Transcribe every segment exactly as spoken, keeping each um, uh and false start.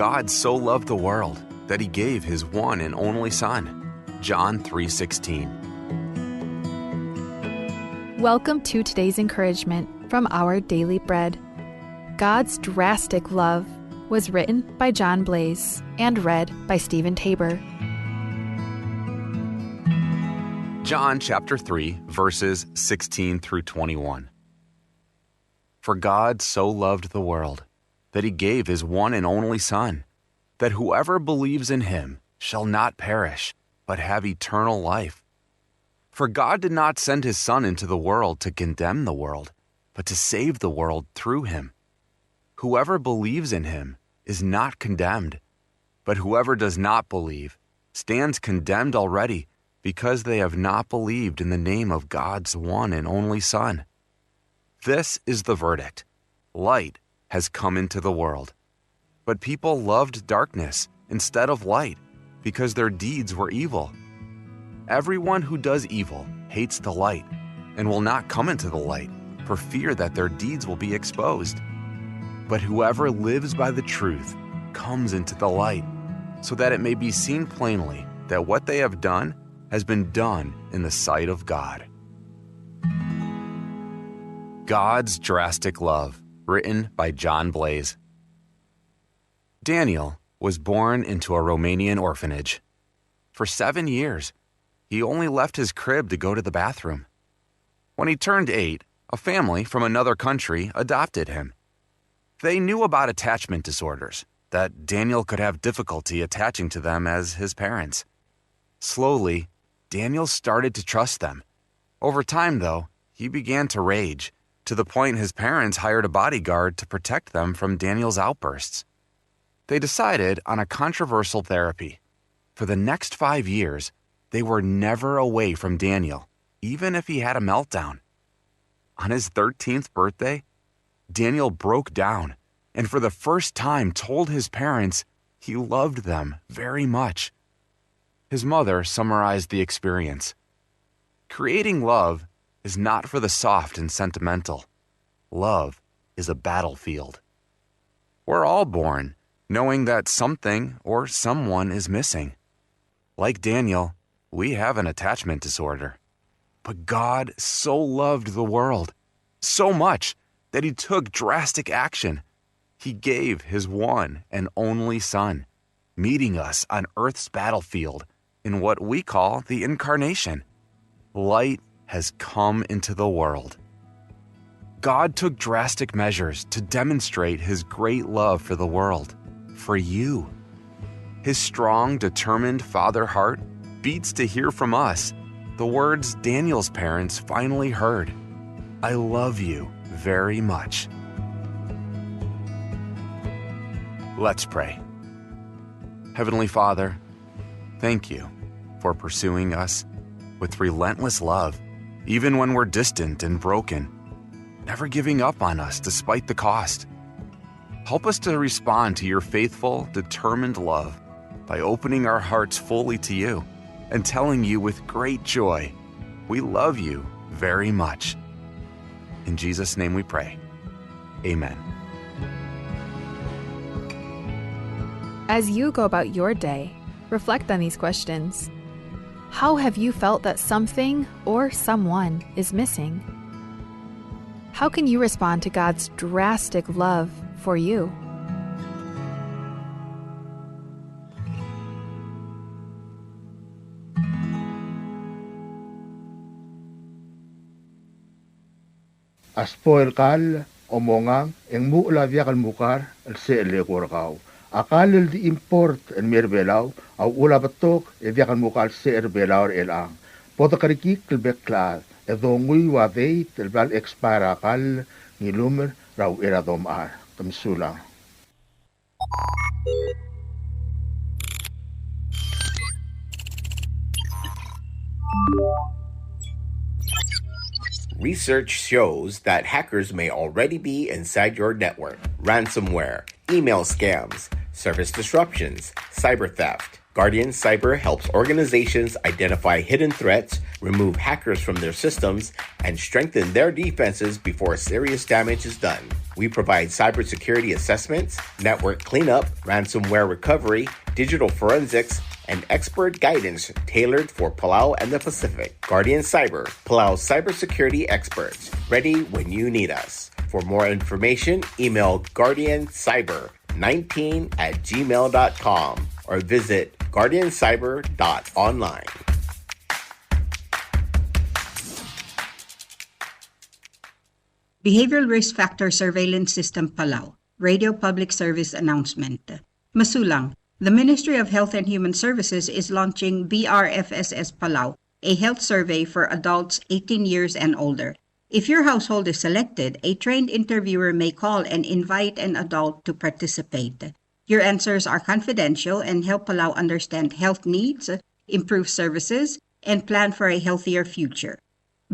God so loved the world that he gave his one and only Son. John three sixteen. Welcome to today's encouragement from Our Daily Bread. God's Drastic Love was written by John Blase and read by Stephen Tabor. John chapter three, verses sixteen through twenty-one. For God so loved the world that he gave his one and only Son, that whoever believes in him shall not perish, but have eternal life. For God did not send his Son into the world to condemn the world, but to save the world through him. Whoever believes in him is not condemned, but whoever does not believe stands condemned already, because they have not believed in the name of God's one and only Son. This is the verdict. Light has come into the world, but people loved darkness instead of light, because their deeds were evil. Everyone who does evil hates the light and will not come into the light, for fear that their deeds will be exposed. But whoever lives by the truth comes into the light, so that it may be seen plainly that what they have done has been done in the sight of God. God's Drastic Love, written by John Blase. Daniel was born into a Romanian orphanage. For seven years, he only left his crib to go to the bathroom. When he turned eight, a family from another country adopted him. They knew about attachment disorders, that Daniel could have difficulty attaching to them as his parents. Slowly, Daniel started to trust them. Over time, though, he began to rage, to the point his parents hired a bodyguard to protect them from Daniel's outbursts. They decided on a controversial therapy. For the next five years, they were never away from Daniel, even if he had a meltdown. On his thirteenth birthday, Daniel broke down and for the first time told his parents he loved them very much. His mother summarized the experience. Creating love is not for the soft and sentimental. Love is a battlefield. We're all born knowing that something or someone is missing. Like Daniel, we have an attachment disorder. But God so loved the world, so much, that he took drastic action. He gave his one and only Son, meeting us on Earth's battlefield in what we call the incarnation. Light has come into the world. God took drastic measures to demonstrate his great love for the world, for you. His strong, determined father heart beats to hear from us the words Daniel's parents finally heard: "I love you very much." Let's pray. Heavenly Father, thank you for pursuing us with relentless love, even when we're distant and broken, never giving up on us despite the cost. Help us to respond to your faithful, determined love by opening our hearts fully to you and telling you with great joy, "We love you very much." In Jesus' name we pray. Amen. As you go about your day, reflect on these questions. How have you felt that something or someone is missing? How can you respond to God's drastic love for you? A spoil kall, omongang, e ng muchel a diak el mukar el secher el eko er kau. A kall el di import el mei er Belau a uchul a betok e diak el mukar el secher er Belau er chelechang. Bo dekerekikl el bek el chad e donguiu a date el bla el expire a kall, ng ilumer er a uchei er a domechar. Ke mesulang. Research shows that hackers may already be inside your network. Ransomware, email scams, service disruptions, cyber theft. Guardian Cyber helps organizations identify hidden threats, remove hackers from their systems, and strengthen their defenses before serious damage is done. We provide cybersecurity assessments, network cleanup, ransomware recovery, digital forensics, and expert guidance tailored for Palau and the Pacific. Guardian Cyber, Palau's cybersecurity experts, ready when you need us. For more information, email guardian cyber nineteen at gmail dot com or visit guardian cyber dot online. Behavioral Risk Factor Surveillance System Palau, Radio Public Service Announcement. Mesulang, the Ministry of Health and Human Services is launching B R F S S Palau, a health survey for adults eighteen years and older. If your household is selected, a trained interviewer may call and invite an adult to participate. Your answers are confidential and help Palau understand health needs, improve services, and plan for a healthier future.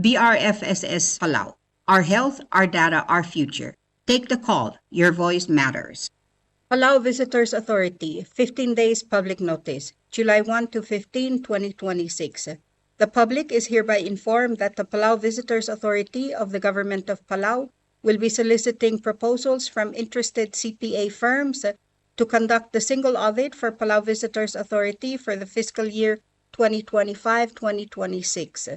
B R F S S Palau. Our health, our data, our future. Take the call. Your voice matters. Palau Visitors Authority, fifteen days public notice, July one to fifteen, twenty twenty-six. The public is hereby informed that the Palau Visitors Authority of the Government of Palau will be soliciting proposals from interested C P A firms to conduct the single audit for Palau Visitors Authority for the fiscal year twenty twenty-five, twenty twenty-six.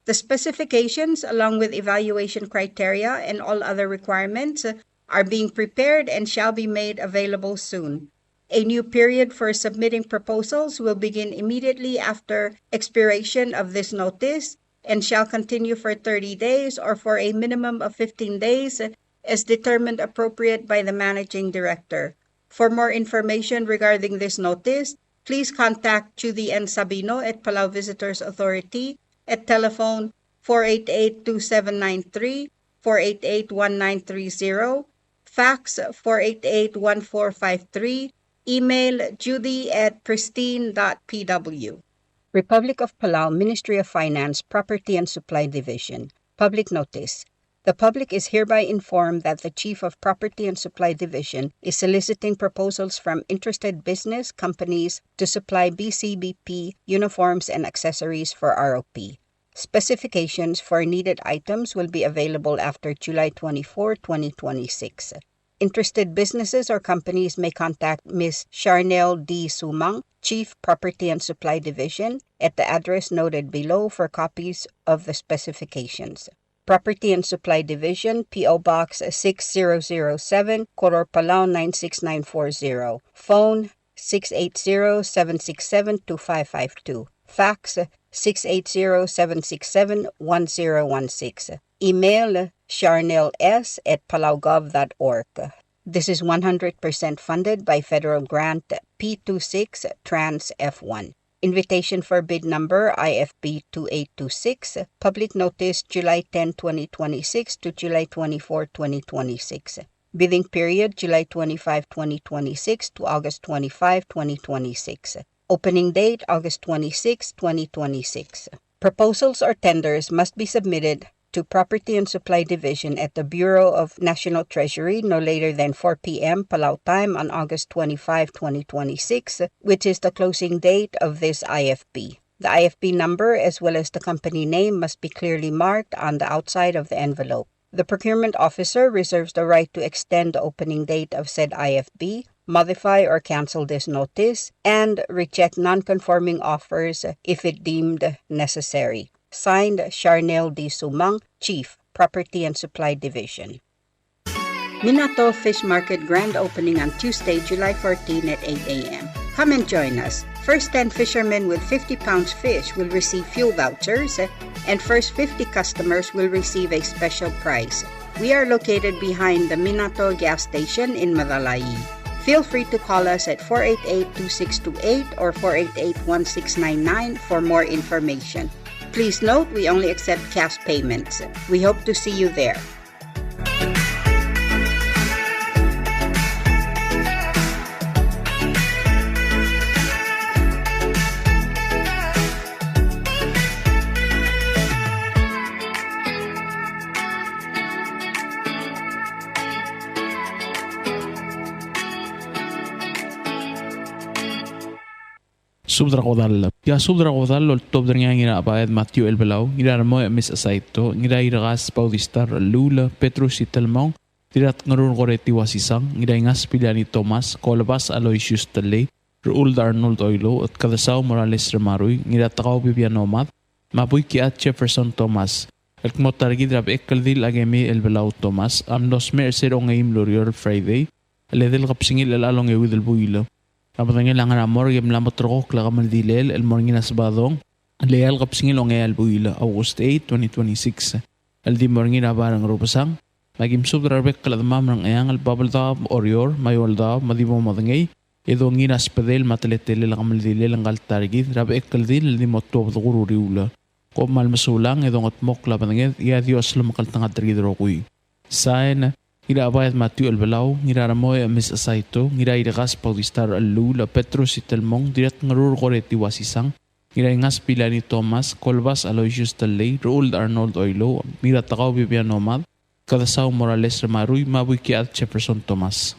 The specifications, along with evaluation criteria and all other requirements, are being prepared and shall be made available soon. A new period for submitting proposals will begin immediately after expiration of this notice and shall continue for thirty days or for a minimum of fifteen days as determined appropriate by the managing director. For more information regarding this notice, please contact Judy N. Sabino at Palau Visitors Authority at telephone four eight eight two seven nine three, four eight eight one nine three zero, fax four eight eight one four five three, email judy at pristine dot p w. Republic of Palau, Ministry of Finance, Property and Supply Division. Public notice. The public is hereby informed that the Chief of Property and Supply Division is soliciting proposals from interested business companies to supply B C B P uniforms and accessories for R O P. Specifications for needed items will be available after July twenty-four, twenty twenty-six. Interested businesses or companies may contact Miss Charnel D. Sumang, Chief, Property and Supply Division, at the address noted below for copies of the specifications. Property and Supply Division, P O Box six zero zero seven, Koror, Palau nine six nine four zero. Phone six eight zero, seven six seven, two five five two. Fax six eight zero, seven six seven, one zero one six. Email charnels at palaugov dot org. This is one hundred percent funded by federal grant P two six Trans F one. Invitation for bid number I F B two eight two six. Public notice July ten, twenty twenty-six to July twenty-four, twenty twenty-six. Bidding period July twenty-five, twenty twenty-six to August twenty-five, twenty twenty-six. Opening date August twenty-six, twenty twenty-six. Proposals or tenders must be submitted to Property and Supply Division at the Bureau of National Treasury no later than four p.m. Palau time on August twenty-five, twenty twenty-six, which is the closing date of this I F B. The I F B number as well as the company name must be clearly marked on the outside of the envelope. The procurement officer reserves the right to extend the opening date of said I F B, modify or cancel this notice, and reject non-conforming offers if it deemed necessary. Signed, Charnel D. Sumang, Chief, Property and Supply Division. Minato Fish Market grand opening on Tuesday, July fourteen at eight a.m. Come and join us. First ten fishermen with fifty pounds fish will receive fuel vouchers, and first fifty customers will receive a special prize. We are located behind the Minato gas station in Madalai. Feel free to call us at four eight eight, two six two eight or four eight eight, one six nine nine for more information. Please note, we only accept cash payments. We hope to see you there. Subed er a kodall. Tia subed er a kodall el oltobed er ngii a Ngirabaed Matthew Elbelau, Ngiraremoi Emis Asaito, Ngirairekas Bautista Rechelluul, Petrus Itelmong, Dirratngerur Koreti Wasisang, Ngiraingas Piliani Thomas, Kolebas Aloysius Tellei, Rechuld Arnold Oilouch, Kedesau Morales Remarui, Ngiratekau Bibiano Mad, me a Buikiad Jefferson Thomas, el kmo ta er kid er a bechekldil a Kemi Elbelau Thomas a mlo smecher er se er a ongeim el ureor el Friday, el edei el kebesengil er chelecha el ongeuid el buil. A bedengel a ngar er a morgue e mla mo ulterekokl a kemeldilel el mo er ngii er a Sebadong el eai el kebesengil a ongeai el buil, August eight, twenty twenty-six, el di mo er ngii er a bai er a Ngerubesang. Me aki mesubed er a rebek el chedemam er a Ngcheangel, Babeldaob, Oreor, me a Eouldaob, me a di bo modengei e dongiil er a sbedel me a teletelel a kemeldilel ngka el ta er kid er a bechekldil el di mo tuobed er a kuk uriul. Kom kmal mesulang e dongetmokl a bedenged, e a Dios lomekngeltengat er kid el rokui. Sain, Ngirabaed Matthew Elbelau, Ngiraremoi Emis Asaito, Ngirairekas Bautista Rechelluul, Petrus Itelmong, Dirratngerur Koreti Wasisang, Ngiraingas Piliani Thomas, Kolebas Aloysius Tellei, Rechuld Arnold Oilouch, Ngiratekau Bibiano Mad, Kedesau Morales Remarui, me a Buikiad Jefferson Thomas.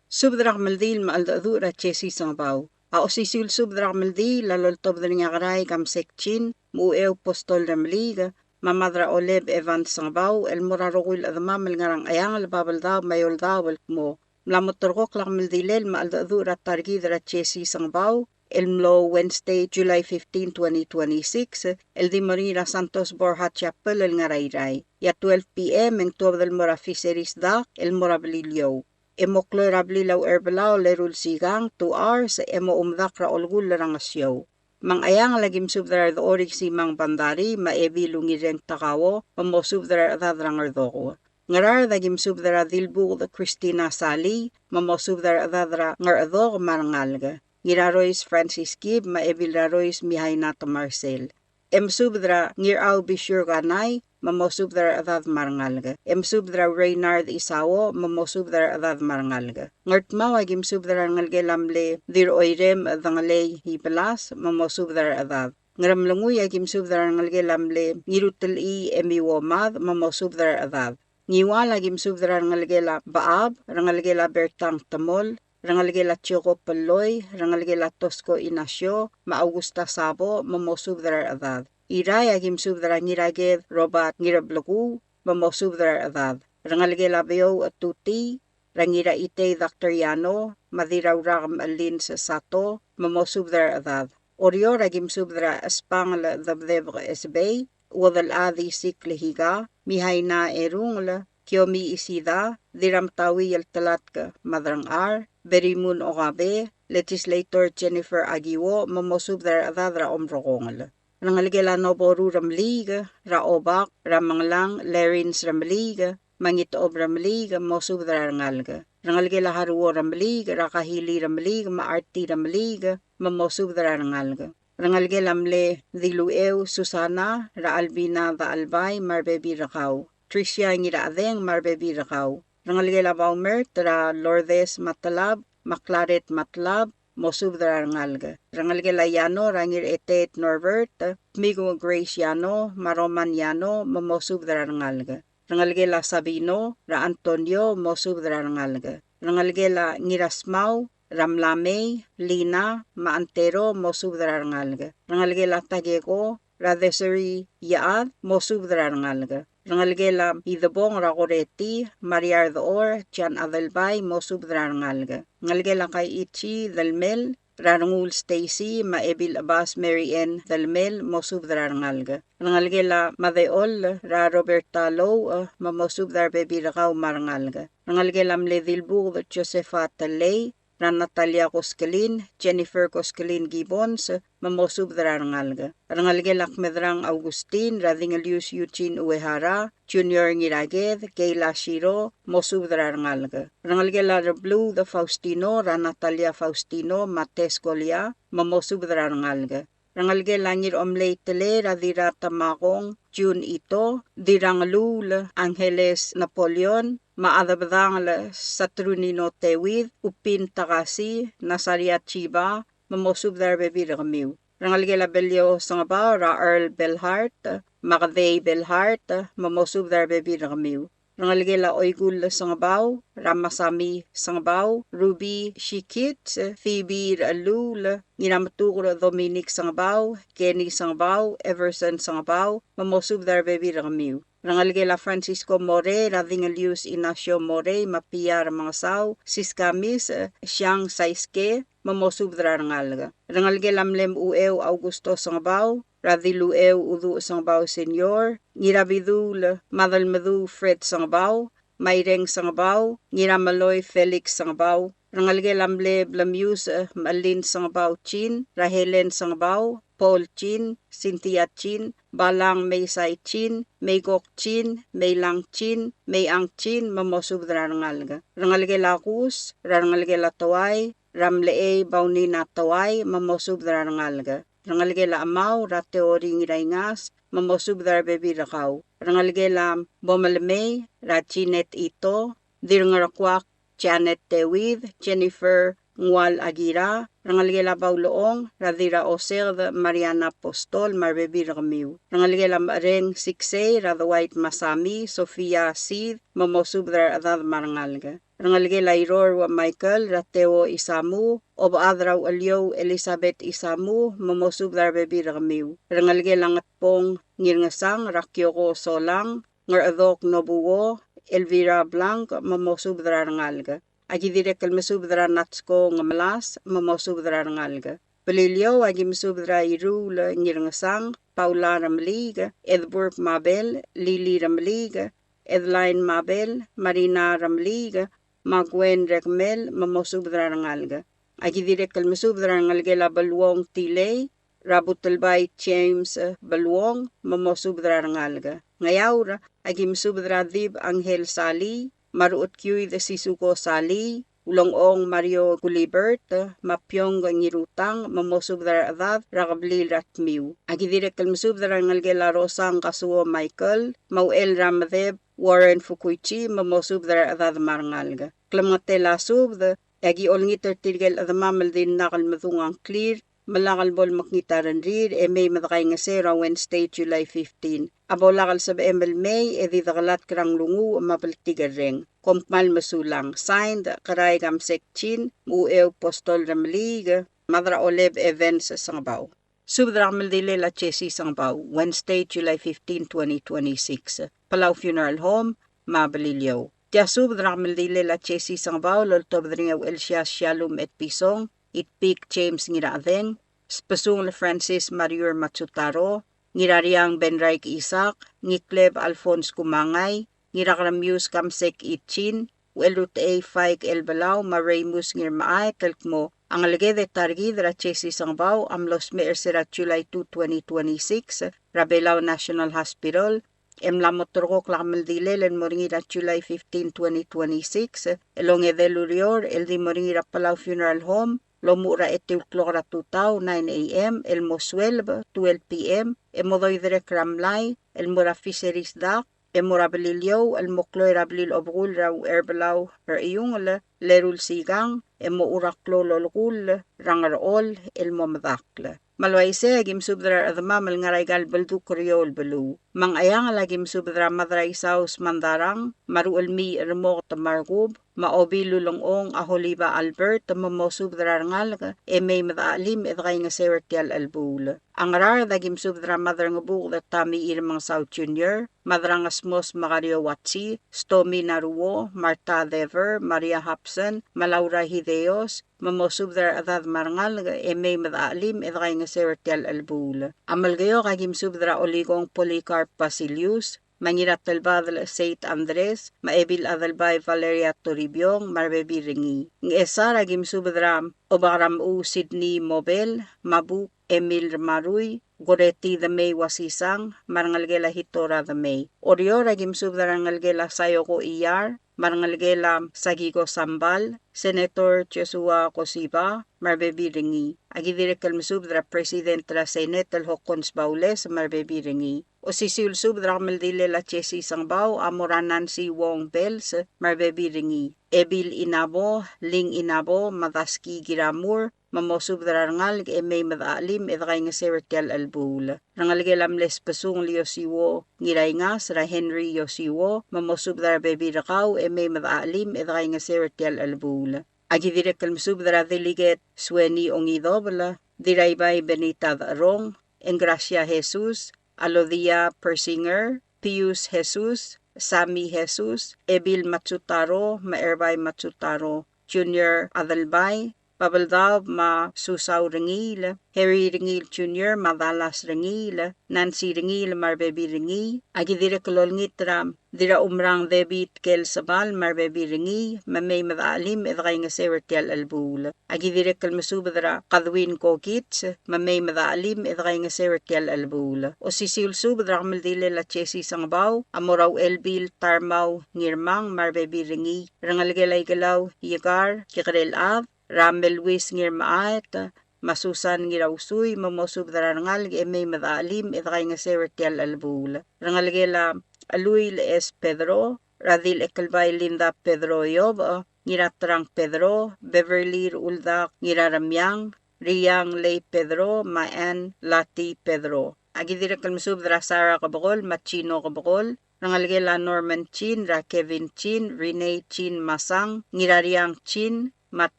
Subed er a kemeldiil me a cheldecheduch er a Jesse Sengebau. A osisiu el subed er a kemeldiil a loltobed er ngii a Kerai Kamsek Chin, me a Ucheu Postol Remeliik, me a Mad er a Oleb Evans Sengebau, el mo er a rokui el chedemam el ngar er a Ngcheangel, Babeldaob, me a Eouldaob el kmo, mla mo ulterekokl a kemeldilel me a cheldecheduch er a ta er kid er a Jesse Sengebau, el mlo Wednesday, July fifteen, twenty twenty-six, el di mo er ngii er a Santos Borja Chapel el ngar er a Irrai. E a twelve P M e ng tuobed el mo er a Fisheries Dock el mo er a Beliliou. E mo kloi er a blil a Ucherbelau el eru el sikang, two hours, e mo omdak er a olkull er a Ngesiou. Me a Ngcheangel a ki mesubed er a Rdechor Ikisimang Bandarii, me a Ebil Ungireng Takao, me mosubed er a rechedad er a Ngerdokeu. Ngaraard a ki mesubed er a Dilbuked Christina Salii, me mosubed er a rechedad er a Ngerdokeu me a rengalek. Ngirarois Francis Kib, me a Ebil Rarois Mihaina Temarsel. E mesubed er a Ngirau Bishur Kanai, me mosubed er a rechedad me a rengalek. E mesubed er a Reynard Isao, me mosubed er a rechedad me a rengalek. Ngardmau a ki mesubed er a rengelekel a mle Dirroirem Dengelei Ibelas, me mosubed er a rechedad. Ngeremlengui a ki mesubed er a rengelekel a mle Ngirutelchii Emiuo Mad, me mosubed er a rechedad. Ngiwal a ki mesubed er a rengelekel a Bechab, rengelekel a Bertang Temol, rengelekel a Jacob Pelloi, rengelekel a Tosko Inacio, me a Augusta Sabo, me mosubed er a rechedad. Irrai a ki mesubed er a Ngiraked Robert Ngireblekuu, me mosubed er a rechedad. Rengelekel a Beouch Tutii, er a Ngiraitei Doctor Yano, me a Dirraurak Melins Sato, me mosubed er a rechedad. Oreor a ki mesubed er a Espangel Debdebek Esbei, Uodelchad Isikl Higa, Mihaina Erungel, Kiomi Isida, Dirramtauiel Telatk Madrangchar, Berimun Okabe, Legislator Jennifer Akiwo, me mosubed er a rechedad er a Omrekongel. Rengelekel a Noboru Remeliik, er a Obak, er a Mengelang Lerins Remeliik, me a Ngitechob Remeliik, mosubed er a rengalek. Rengelekel a Haruo Remeliik, er a Kahili Remeliik, me a Arti Remeliik, me mosubed er a rengalek. Rengelekel a mle Dilucheu Susana, er a Albina Dachelbai, me a rebebil er kau. Tricia Ngirachedeng, me a rebebil er kau. Rengelekel a Baumert, er a Lourdes Matelab, me a Claret Matelab, mosubed er a rengalek. Rengelekel a Yano, er a Ngirchetet Norbert, Tmiku Grace Yano, me a Roman Yano, me mosubed er a rengalek. Rengelekel a Sabino, er a Antonio, mosubed er a rengalek. Rengelekel a Ngirasmau, er a Mlamei, Lina, me a Antero, mosubed er a rengalek. Rengelekel a Takeko, er a Desiree Iechad, mosubed er a rengalek. Rengelekel a Idebong, er a Koreti, Maria Rdechor, Jan Adelbai, mosubed er a rengalek. Ngelekel a Kaichi Delmel, er a Rengul Stacy, me a Ebil Chebas Mary Ann Delmel, mosubed er a rengalek. Rengelekel a Madeol, er a Roberta Louch, me mosubed er a rebebil er kau me a rengalek. Rengelekel a mle Dilbuked Josepha Tellei, er a Natalia Koskelin, Jennifer Koskelin Gibbons, me mosubed er a rengalek. Rengelekel a Kmedrang Augustin, er a Dingelius Eugene Uehara, Junior Ngiraked, Keila Shiro, mosubed er a rengalek. Rengelekel a Rebluud Faustino, er a Natalia Faustino, me a Tes Kolia, me mosubed er a rengalek. Rengelekel a Ngiromlei Tellei, er a Dirratamakong Jun Ito, Dirrangeluul Angeles Napoleon, me a Chedebedangel Saturnino Teuid, Upin Takasi, Nasaria Chiba, me mosubed er a rebebil er kemiu. Rengelekel a Belio Sengebau, er a Earl Belhart, me a Kedei Belhart, me mosubed er a rebebil er kemiu. Rengelekel a Oikull Sengebau, er a Masami Sengebau, Ruby Shikits, Phoebe Rechelluul, Ngirametuker Dominic Sengebau, Kenny Sengebau, Everson Sengebau, me mosubed er a rebebil er kemiu. Rengelekel a Francisco Morei, er a Dingelius Inacio Morei, me a Pia Remengesau, Siska Mis, Siang Saiske, me mosubed er a rengalek. Rengelekel a mle Mucheu Augusto Sengebau, er a Dilucheu Uduch Sengebau Senior, Ngirabiduul Madelmeduu Fred Sengebau, Maireng Sengebau, Ngirameloi Felix Sengebau. Rengelekel a mle Blemius, Mechelin Sengebau Chin, er a Helen Sengebau, Paul Chin, Cynthia Chin, Balang Meisai Chin, Meikok Chin, Meilang Chin, Meiang Chin, me mosubed er a rengalek. Rengelekel a Kus, er a rengelekel a Toai, er a Mlechei Baunina Toai, me mosubed er a rengalek. Rengelekel a Chemau, er a Teori Ngiraingas, me mosubed er a rebebil er kau. Rengelekel a Bomelemei, er a Jeanette Ito, Dirngerkuak Janet David, Jennifer Ngual Akira, rengelekel a Baulechong, er a Dirraoseked Mariana Apostol, me a rebebil er kemiu. Rengelekel a Mechereng Siksei, er a Dwight Masami, Sofia Sid, me mosubed er a rechedad me a rengalek. Rengelekel a Iror Michael, er a Teo Isamu, Obechad er a Ucheliou Elizabeth Isamu, me mosubed er a rebebil er kemiu. Rengelekel a Ngetbong Ngirngesang, er a Kioko Solang, Ngerchedok Nobuo, Elvira Blanc, me mosubed er a rengalek. Aki dirrek el mesubed er a Natsko Ngemelas, me mosubed er a rengalek. Beliliou, aki mesubed er a Iruul Ngirngesang, Paula Remeliik, Edburg Mabel, Lili Remeliik, Edline Mabel, Marina Remeliik, me a Gwen Rekmel, me mosubed er a rengalek. Aki dirrek el mesubed er a rengelekel a Beluong Tilei, er a Butelbai James Beluong, me mosubed er a rengalek. Ngeaur, aki mesubed er a Dib Angel Salii, me a Ruchedkiuid Sisuko Salii, Ulengchong Mario Gulibert, me a Piong Ngirutang, me mosubed er a rechedad er a kebliil er a Tmiu. Aki dirrek el mesubed er a rengelekel a Rosang Kasuo Michael, me a Uchel er a Medeb Warren Fukuichi, me mosubed er a rechedad me a rengalek. Klemengetel a subed, e aki olengit er tirke el chedemam el dimlak el medung a ngklir, me lak el bo lemekngit a rengrir, e mei me dekaingeseu er a Wednesday, July fifteen. A bo lak el sebechem el mei, e di dekelatk er a nglunguuch me a bltikerreng. Kom kmal mesulang. Signed, Kerai Kamsek Chin, Ucheu Postol Remeliik, me a Dracholeb Evans Sengebau. Subed er a kemeldilel a Jesse Sengebau, Wednesday, July fifteen, twenty twenty-six, Palau Funeral Home, me a Beliliou. Tia subed er a kemeldilel a Jesse Sengebau el oltobed er ngii a Uchelsias Shallum Etpison, Itpik James Ngirachedeng, Sbesungel Francis Mariur Matsutaro, Ngirariang Benraik Isaac, Ngikleb Alphonse Kumangai, Ngirakeremius Kamsek Itchin, Uchelrutechei Faik Elbelau, me a Reimus Ngirmechaet el kmo a ngeleked e ta er kid er a Jesse Sengebau a mlo smecher er sel July two, twenty twenty-six, er a Belau National Hospital, e mla mo terrekokl a kemeldilel el mo er ngii er a July fifteen, twenty twenty-six, el ongedei el ureor el di mo er ngii er a Palau Funeral Home, el omuchel er a etiu el klok er a tutau, nine A M, el mo sueleb, twelve P M, e mo doiderekl er a mlai el mo er a Fisheries Dock, e mo er a Beliliou el mo kloi er a blil obekul er a Ucherbelau er a Chiungel, el eru el sikang, e mochu er a klou el olekull er a Ngerchol el mo medakl. Me a le uaisei, aki mesubed er a rechedemam el ngar er aika el beldukl er eou el beluu. Me a Ngcheangel, aki mesubed er a Madraisau Smandarang, me a Ruchelmiich Remoket me a Rekub, me a Obil Ulengchong a Holiba Albert, me mosubed er a rengalek e mei me dechachelim e dekaingeseu er tia el chelebuul. A Ngaraard, aki mesubed er a Maderangebuked Tommy Remengesau Junior, Maderangesmos Makario Watsi, Stomi Naruo, Martha Dever, Maria Hobson, me a Laura Hideos, me mosubed er a rechedad me a rengalek e mei me dechachelim e dekaingeseu er tia el chelebuul. A Melekeok, aki mesubed er a Olikong Polycarp Basilius, me a Ngiratelbadel Seit Andres, me a Ebil Adelbai Valeria Toribiong, me a rebebil er ngii. Ngchesar, aki mesubed er a Obak er a Mechuu Sydney Mobel, me a Buk Emil Remarui, Goreti Demei Wasisang, me a rengelekel a Hitora Demei. Oreor, aki mesubed er a rengelekel a Sayoko Iyar, me a rengelekel a Sakiko Sambal, Senator Joshua Koshiba, me a rebebil er ngii. Aki dirrek el mesubed er a President er a Senate el Hokkons Baules, me a rebebil er ngii. Osisiu el subed er a kemeldilel a Jesse Sengebau a mo er a Nancy Wong Bells, me a rebebil er ngii. Ebil Inabo, Ling Inabo, me a Daski Kiramur, me mosubed er a rengalek e mei me dechachelim e dekaingeseu er tia el chelebuul. Rengelekel a mle Sbesungel Yosiwo Ngiraingas, er a Henry Yosiwo, me mosubed er a rebebil er kau e mei me dechachelim e dekaingeseu er tia el chelebuul. Aki dirrek el mesubed er a Delegate Sueni Ongidobel, Diraibai Benita Decherong, Engracia Jesus, Alodia Persinger, Pius Jesus, Sami Jesus, Ebil Matsutaro, me a Erbai Matsutaro, Junior Adelbai, Babeldaob me a Susau Rengiil, Harry Rengiil Junior me a Dallas Rengiil, Nancy Rengiil me a rebebil er ngii. Aki dirrek el olengit er a Dirraumerang David Kelsebal me a rebebil er ngii, me mei me dechachelim e dekaingeseu er tia el chelebuul. Aki dirrek el mesubed er a Kadwin Kokits, me mei me dechachelim e dekaingeseu er tia el chelebuul. Osisiu el subed er a kemeldilel a Jesse Sengebau a mo er a Uchelbil Tarmau Ngirmang me a rebebil er ngii. Rengelekel a Ikelau Iekar Kikerel Chad, er a Meluis Ngirmechaet, me a Susan Ngirausui, me mosubed er a rengalek e mei me dechachelim e dekaingeseu er tia el chelebuul. Rengelekel a Cheluil S. Pedro, er a Dilekelbai Linda Pedro Iobech, Ngiraterang Pedro, Beverly Ruldak Ngiraremiang, Riang Lei Pedro, me a Ann Lati Pedro. Aki dirrek el mesubed er a Sarah Kebekol me a Chino Kebekol, rengelekel a Norman Chin, er a Kevin Chin, Renee Chin Masang, Ngirariang Chin, me a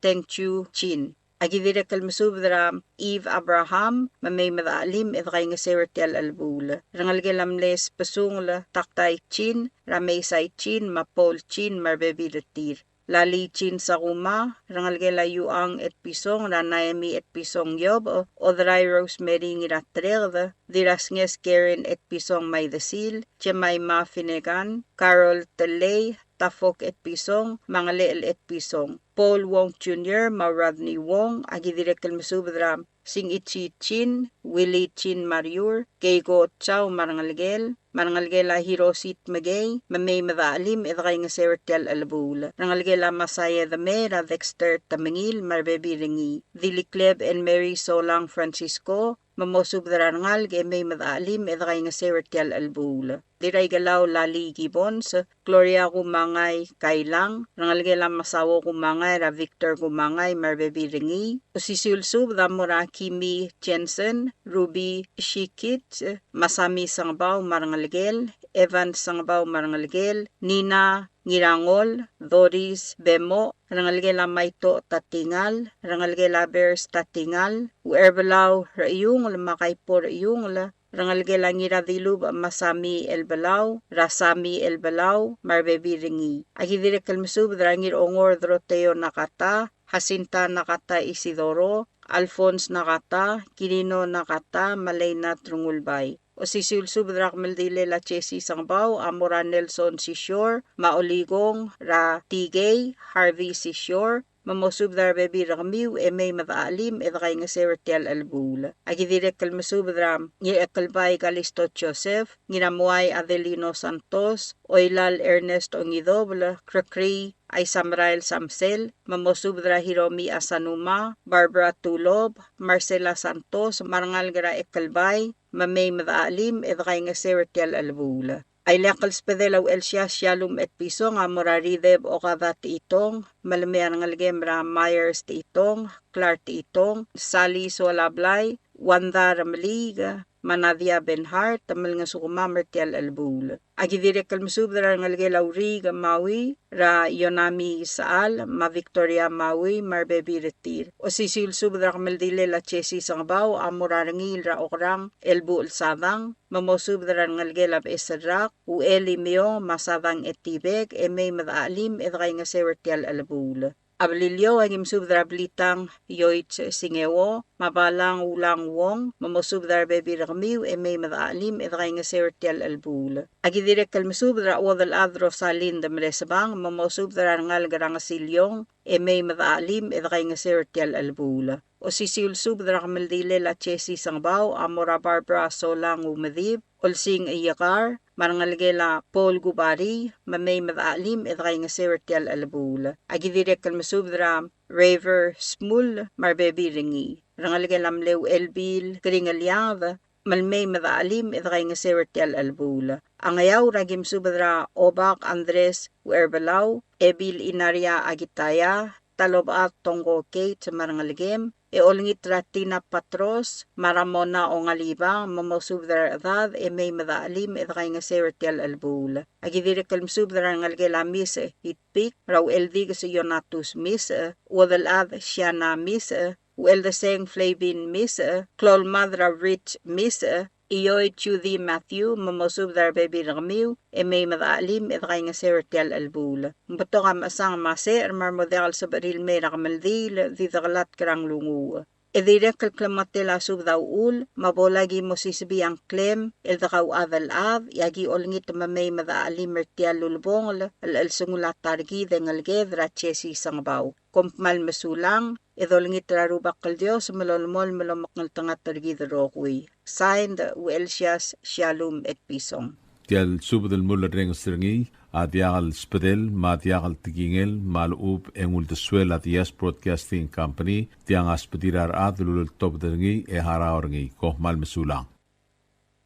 Tengchu Chin. Aki dirrek el mesubed er a Eve Abraham, me mei me dechachelim e dekaingeseu er tia el chelebuul. Rengelekel a mle Sbesungel Taktai Chin, er a Meisai Chin, me a Paul Chin, me a rebebil er tir. Lali Chin Sakuma, rengelekel a Yuang Etpison, er a Naemi Etpison Iobech, Oderai Rosemary Ngiratereked, Dirrasnges Karen Etpison Maidesil, Jemima Finnegan, Carol Telei, Tafok Etpison, me a Ngelechel Etpison, Paul Wong Junior, me a Rodney Wong. Aki dirrek el mesubed er a Singichi Chin, Willie Chin Mariur, Keiko Chau me a rengelekel, me a rengelekel a Hiroshi Tmekei, me mei me dechachelim e dekaingeseu er tia el chelebuul. Rengelekel a Masaya Demei, er a Dexter Temengil, me a rebebil er ngii. Dilikleb Ann Mary Solang Francisco, me mosubed er a rengalek e mei me dechachelim e dekaingeseu er tia el chelebuul. Dirraikelau Lali Gibbons, Gloria Kumangai Kailang, rengelekel a Masao Kumangai, er a Victor Kumangai, me a rebebil er ngii. Osisiu el subed a mo er a Kimi Jensen, Ruby Shikit, Masami Sengebau me a rengelekel, Evan Sengebau me a rengelekel, Nina Ngirangol, Doris Bemo, rengelekel a Maito Tatingal, rengelekel a Bers Tatingal, Ucherbelau Rechiungel me a Kaipo Rechiungel, rengelekel a Ngiradilubech Masami Elbelau, er a Sami Elbelau, me a rebebil er ngii. Aki dirrek el mesubed er a Ngirongor Doroteo Nakata, Jacinta Nakata Isidoro, Alphonse Nakata, Kirino Nakata, me a Leinat Rengulbai. Osisiu el subed er a kemeldilel a Jesse Sengebau a mo er a Nelson Sisior, me a Oligong, er a Tikei, Harvey Sisior, me mosubed er a rebebil er kemiu e mei me dechachelim e dekaingeseu er tia el chelebuul. Aki dirrek el mesubed er a Ngirekelbai Kalisto Joseph, Ngiramuai Adelino Santos, Oilal Ernest Ongidobel, Krekrii Aisamerael Samsel, me mosubed er a Hiromi Asanuma, Barbara Tulob, Marcela Santos, me a rengalek er a Ekelbai, me mei me dechachelim e dekaingeseu er tia el chelebuul. A ileakl el subedel a Uchelsias Shallum Etpison a mo er a Rideb Okada Techitong, me le mei a rengelekem er a Myers Techitong, Clark Techitong, Sally Soalablai, Wanda Remeliik, me a Nadia Benhart, me lengesukemam er tia el chelebuul. Aki dirrek el mesubed er a rengelekel a Uriik Maui, er a Yonami Sechal, me a Victoria Maui, me a rebebil er tir. Osisiu el subed er a kemeldilel a Jesse Sengebau a mo er a Rengiil er a Okerang Elbuchel Sadang, me mosubed er a rengelekel a Beches el Rak, Uchel Imeo, me a Sadang Etibek, e mei me dechachelim e dekaingeseu er tia el chelebuul. A Beliliou, aki mesubed er a Blitang Yoich Singeo, me a Balang Ulang Wong, me mosubed er a rebebil er kemiu e mei me dechachelim e dekaingeseu er tia el chelebuul. Aki dirrek el mesubed er a Uodelchad Rosalind Meresebang, me mosubed er a rengalek er a Ngesiliong e mei me dechachelim e dekaingeseu er tia el chelebuul. Osisiu el subed er a kemeldilel a Jesse Sengebau a mo er a Barbara Solang Umedib, Olsing Iekar, me a rengelekel a Paul Kubari, me mei me dechachelim e dekaingeseu er tia el chelebuul. Aki dirrek el mesubed er a Raver Smul me a rebebil er ngii. Rengelekel a mle Uchelbil Kringelianged, me le mei me dechachelim e dekaingeseu er tia el chelebuul. A Ngeaur, aki mesubed er a Obak Andres Ucherbelau, Ebil Inaria Akitaya, Talobechad Tongko Kate me a rengelekem, e olengit er a Tina Patros, me a Ramona Ongalibang, me mosubed er a rechedad, e mei me dechelim, e dekaingeseu er tia el chelebuul. Aki dirrek el mesubed er a rengelekel a Misech Itpik, er a Ucheldikes Ionatus Misech, Uodelchad Siana Misech, Ucheldeseng Flavin Misech, Klou el Mad er a Rich Misech, Ioi Judy Matthew, me mosubed er a rebebil er kemiu, e mei me dechelim, e dekaingeseu er tia el chelebuul. Ng betok a mechesang me a secher, me a re mo diak el sebechir el mei er a kemeldiil, di dekelatk er a nglunguuch. E dirrek el klemengetel a subed a uchul, me a bo laki mosisebii a ngklem el dekauchad el chad, e aki olengit me mei me dechelim er tia el ulebongel el chelsengul a ta er kid e ngeleked er a Jesse Sengebau. Kom kmal mesulang, e dolengit er a Rubak el Dios me lolemolem el omekngeltengat er kid el rokui. Signed, Uelsias Shallum Etpison. Tia el subed el mulerrenges er ngii a diak el sbedel me a diak el tekingel me a lechub e ng uldesuel a Diaz Broadcasting Company, tiang a sbedir a rechad el uleltobed er ngii e harau er ngii. Kom kmal mesulang.